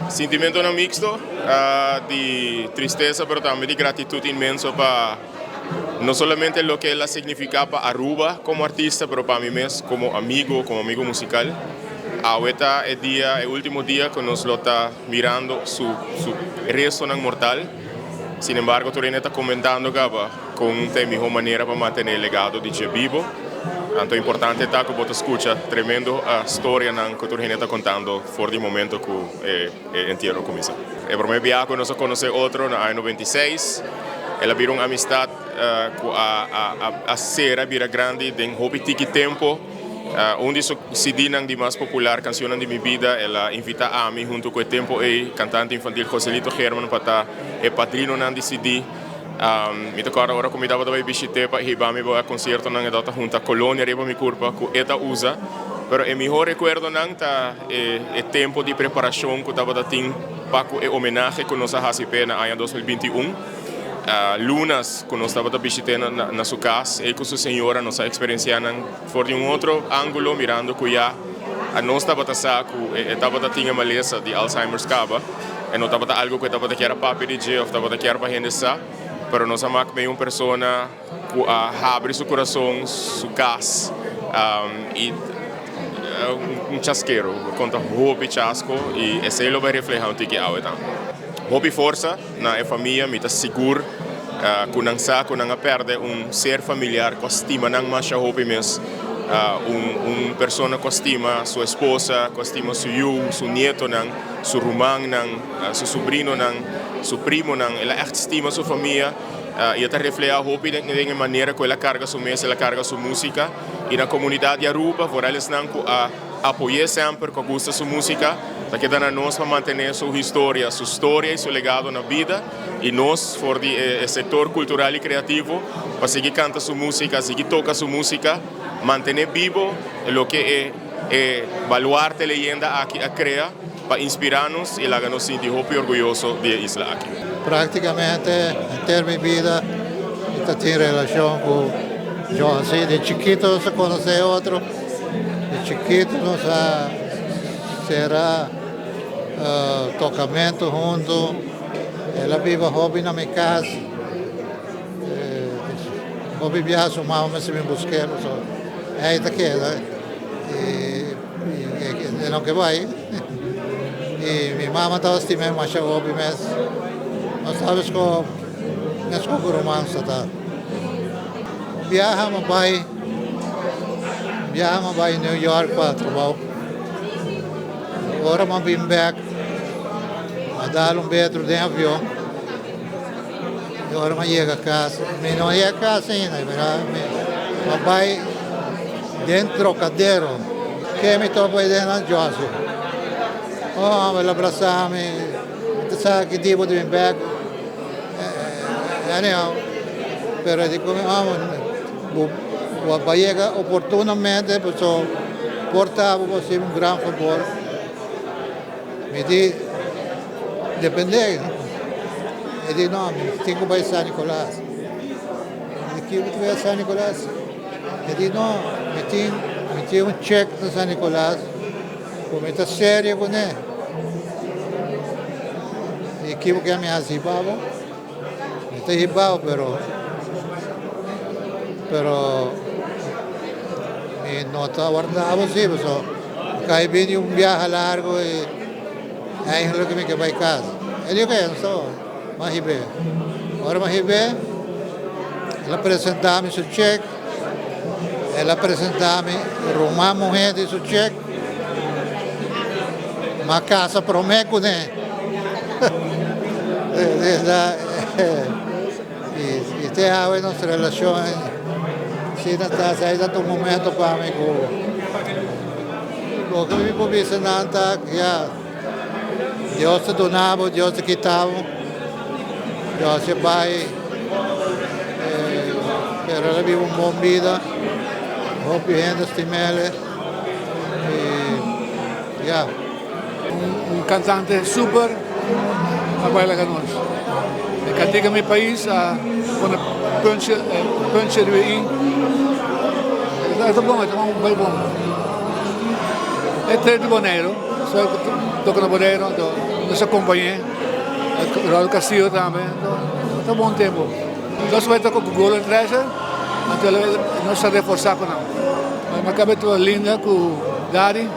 Sintimentonan mixto di tristesa pero tambe di gratitud inmenso pa no solamente loke el a significa pa Aruba como artista pero pa mi mes como amigo, como amigo musical. Awe ta e dia, e ultimo dia cu nos lo ta mirando su su restonan mortal. Sin embargo tur hende ta comentando caba con ta e miho manera pa mantene e legado di dje bibo. Anto importante ta cu bo ta scucha tremendo storianan cu tur hende ta contando for di momento cu e entiero cuminsa. E prome biaha cu nos a conoce otro na aña 96, el a bira un amistad cu a cera bira grandi den hopi tiki tempo. Un di su CDnan di mas popular, Cancionnan di mi bida, el a invita ami hunto cu e tempo ey cantante infantil Joselito German pa ta e padrinonan di CD. Mi ta corda ora cu mi tabata bay bishit'e pa hiba mi bo e conciertonan e tabata hunta colonia riba mi curpa cu e ta usa. Pero e mihor recuerdonan ta e tempo di preparacion cu tabata tin pa cu e homenahe cu nos a haci p'e na aña 2021. Lunas cu nos tabata bishit'e na su cas, e cu su señora nos a experiencia nan for di un otro angulo mirando cu ya nos tabata sa cu e tabata tin e malesa di Alzheimer's caba. E no tabata algo cu e tabata kier a papia di dje of tabata kier pa hende sa, pero nos a mak mei un persona cu a habri su curason, su cas y un chaskero, conta hopi chasco y esey lo bay refleha un tiki awe tambe. Hopi forsa na e famia, mi ta sigur cu nan sa cu nan a perde un ser familiar cu a stima nan masha hopi mes, un persona cu a stima su esposa, cu a stima su yu, su nietonan. Su rumannan, su subrinonan, su primonan. El a ègt stima su famia i e ta reflehá hopi den e manera ku el a karga su mes, el a karga su músika. I na komunidat di Aruba, foral esnan ku a apoy'é semper, ku a gusta su músika, ta keda na nos pa mantené su historia, su storia i su legado na bida. I nos for di e sektor kultural i kreativo pa sigui kanta su músika, sigui toka su músika, mantené bibo loke e. E baluarte leyenda aki a krea pa inspirá nos i laga nos sinti hopi orguyoso di e isla aki. Práktikamente henter mi bida mi ta tin relashon ku Johnson. Di chikitu nos a konosé otro, di chikitu nos a sera tokamentu huntu. El a biba hopi na mi kas. Hopi biaha su mama mester bin busk'é pasobra ei ta keda i e no ke bai. I mi mama tabata stim'é masha hopi mes. Nos tabata meskos meskos ku ruman sa ta. Un biaha mi bai un biaha mi bai New York pa trabou. Ora mi a bin bèk mi a dal un betro den avion. I ora mi a yega kas, mi no a yega kas ainda, mi a bai den Trocadero. Ke mi topa ei den nan Josu. Oh, el a brasa mi, mi ta sa ki dia bo ta bin bek. Anyhow, pero e di ku mi, oh, bo a bai yega oportunamente, pasobra por ta bo por hasi un gran fabor. Mi di, Depende. E di, No, mi tin ku bai San Nicolas. Mi di, Kiko bo ta bai San Nicolas? E di, No, mi tin, mi tin un chek na San Nicolas ku mi ta serio kuné. Mi di, Kiko bo ke mi hasi pa bo? Mi ta hiba bo, pero, pero mi no ta warda bo si, pasobra mi kai bini un biaha largu i eigenlijk mi ke bai kas. E di, Oke, nos ta bo hib'é. Ora mi a hib'é, el a presentá mi su chek, el a presentá mi ruman muhé di su chek, mi a kasa promé kuné. I te awe nos relashon asina ta, esei ta un momento pa mi ku loke mi por bisa nan ta ya Dios ta duna bo, Dios ta kita bo, Dios a bai pero el a biba un bon bida, hopi hende stim'el i ya. Un cantante super a baila cu nos. E cantica Mi Pais a pone puntje, puntje riba i. E ta bon, e ta un bai bon. E ta di Boneiru, so toca na Boneiru anto. Nos a kompañ'é, Raul Castillo tambe. Ta bon tempu. Nos bai toka ku Golden Treasure, anto nos a reforsá ku nan. Mi a kaba toka Linda ku Daddy,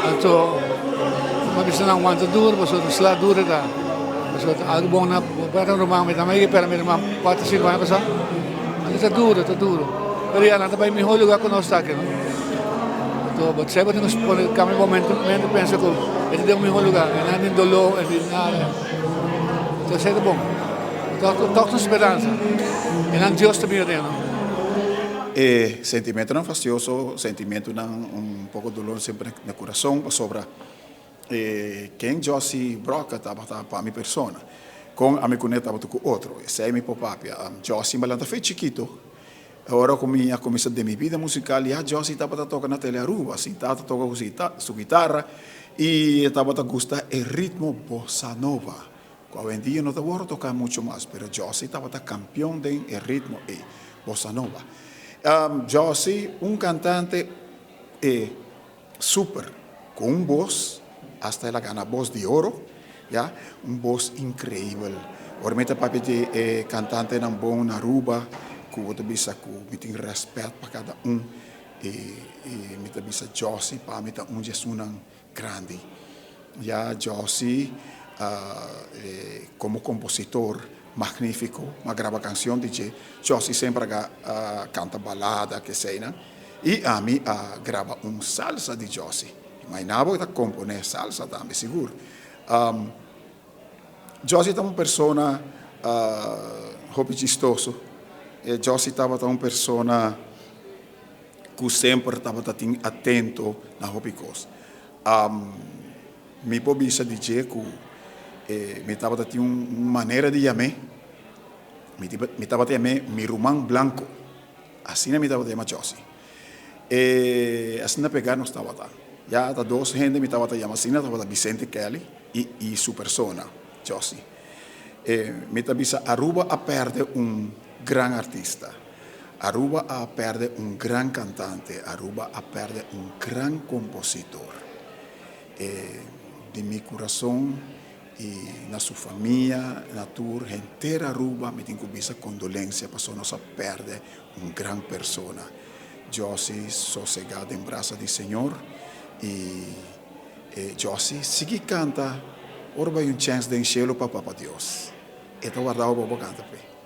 anto mi a bisa nan wanta duru pasobra sla duru ta. Pasobra algu bon na pèrdè un ruman, mi tambe a pèrdè mi ruman kuater sinku aña pasá. Anto ta duru, ta duru. Pero ya nan ta bai mihó lugá ku nos ta aki, no? Anto bo semper tin ku pone kambia bo mente pensa ku e ta den un mihó lugá, e no tin doló, e no tin nada. Anto esei ta bon. Tòg tòg tin speransa. E nan Dios ta bira den nan. E sentimentonan fastioso, sentimentonan un poko dolor semper na kurason pasobra e ken Jossy Broca tabata pa mi persona, kon ami kuné tabata ku otro, esei mi por papia. Jossy mi a lanta fe chikito, ora ku mi a kuminsá den mi bida musikal ya Jossy tabata toka na Tele Aruba, sintá ta toka ku su guitarra i e tabata gusta e ritmo bossa nova, ku awendia no ta wòrdu toká muchu mas, pero Jossy tabata kampion den e ritmo ei, bossa nova. Jossy un kantante e. Super, cu un bos, hasta el a gana bos di oro, ya, un bos increibel. Ora mi ta papia di e cantantenan bon na Aruba, cu bo ta bisa cu mi tin respet pa cada un, y y mi ta bisa Jossy pa mi ta un di esunnan grandi. Ya, Jossy como compositor magnifico, mi a graba cancion di dje, Jossy semper a canta balada, keseynan. I ami a graba un salsa di Jossy. Imaginá bo ta komponé salsa tambe sigur. Jossy ta un persona hopi chistoso. Jossy tabata un persona ku semper tabata tin atento na hopi kos. Mi por bisa di dje ku mi tabata tin un manera di yam'é. Mi tabata yam'é mi ruman blanko. Asina mi tabata yama Jossy. E asina pegá nos tabata. Ya ta dos hende mi tabata yama asina, tabata Vicente Kelly i i su persona, Jossy. E mi ta bisa Aruba a pèrdè un gran artista. Aruba a pèrdè un gran kantante. Aruba a pèrdè un gran kompositor. E di mi kurason I na su famia, na tur henter Aruba mi tin cu bisa condolencia paso nos a perde un gran persona. Jossy sosega den brasa di Señor y Jossy sigui canta ora bay un chance den cielo pa Papa Dios. E ta warda bo pa bo canta p'e.